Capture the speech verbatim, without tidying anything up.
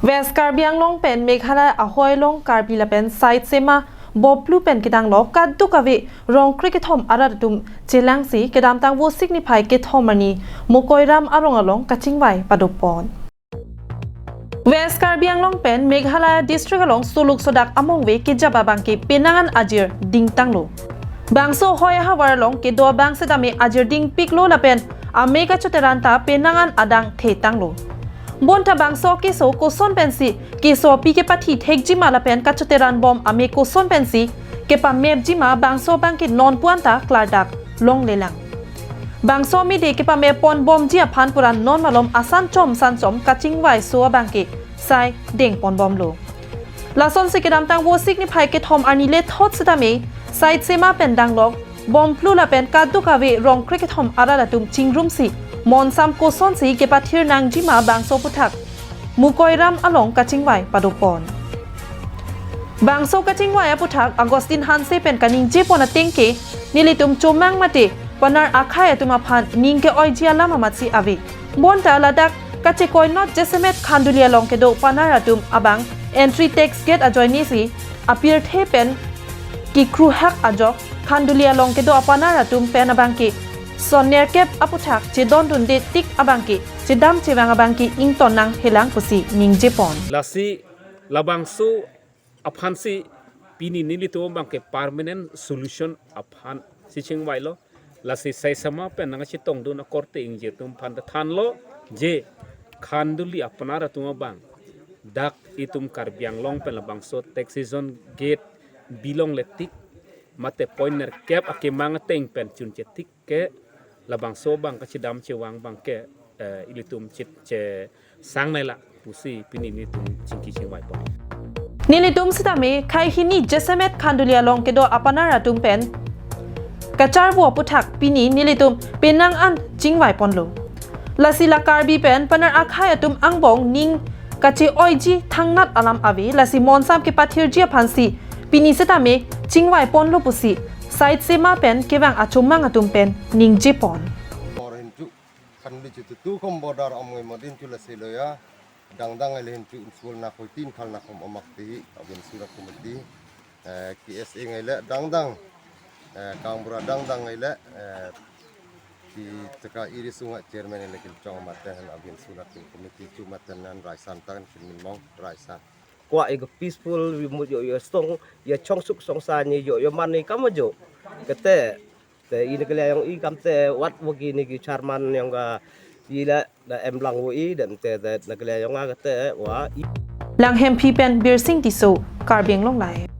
West Karbi Anglong pen Meghalaya ahoi along Karbi lapen side sema bomplu pen kedang lo kadokave rong krekethom arat atum chelangsi kedamtang Vosik niphai kethom arni Mokoiram arong along kachingvai padopon. West Karbi Anglong pen Meghalaya district along suluk sodak amongve kejap abangke penang an ajir dingtanglo. Bangso ahoi ahavar along kedo abang setame ajir dingpiklo lapen amei kachoteran ta penang an adang thetanglo. Bonta bangso keso koson pensi keso api kepathi thekjima lapen kachoteran bom amei koson pensi kepamepjima bangso abangke non pu-an ta klardak longlelang. Bangso amide kepamepponbomji aphan puran non malom asan chom san chom kachingvaiso abangke sai dengponbomlo. Lasonsi kedamtang Vosik niphai kethom arni lethot setame side sema pen danglok bomplu lapen kadokave rong krekethom arat atum chingrumsi monsam kosonsi kepathir nangjima bangso aphuthak Mokoiram along kachingvai padopon. Bangso kachingvai aphuthak Augustine Hanse pen kaningjepon atengke nelitum chomang mate panar akhai atum aphan ning ke-oiji alam amatsi ave. Bonta ladak kachekoinot jasemet Khanduli along kedo panar atum abang entry tax gate ajoinesi apirthe pen kekruhak ajok Khanduli along kedo apanar atum pen abangke son nerkep aphuthak chedondunde tik abangke chedam chevang abangke ington nanghelang pusi ningjepon. Lasi labangso aphansi pini nelitum abangke permanent solution aphansi chingvailo. Lasi side sema pen nangchetongdun akorte ingjir atum aphan ta thanlo je Khanduli apanar atum abang dak itum Karbi Anglong pen labangso taxation gate bilongle tik mate point nerkep akemang ateng pen chunche tik ke labangso abang kachedam chevang abangke, eh, ilitum chit che sang naila pusi pini nelitum chingki chingvaipon. Nelitum setame khei hini jasemet Khanduli along kedo apanar atum pen kacharvo aphuthak pini nelitum penang an chingvaiponlo. Lasi la Karbi pen panar akhai atum angbong ning kache-oiji thangnat alam ave, lasi monsam kepathirji aphansi pini setame chingvaiponlo pusi side sema pen kevang achomang atum pen ningjepon. Bor hinchu Khanduli chututu kom border amoi modin chu lasi lo ya. Dangdang ele hinchu insul na khoi tin khal na kom amak ti abin sura committee, eh, K S A ngai le dangdang, eh, kangbura dangdang ngai le, eh, ti taka iri sunga chairman ele kilchong maten abin sura committee chu maten nan raisan tan kin mong raisan. Kwa ego peaceful, we mut yo yo stong, ya chongsuk songsa ni yo yo man ni kamajo. Kete, te ini kele ayong i kamte wat wagi ni ki charman ayong ka ila da emlang wo i, dan te, te na kele ayong a kete wa i. Langhemphi pen Birsing Tisso, Karbi Anglong Live.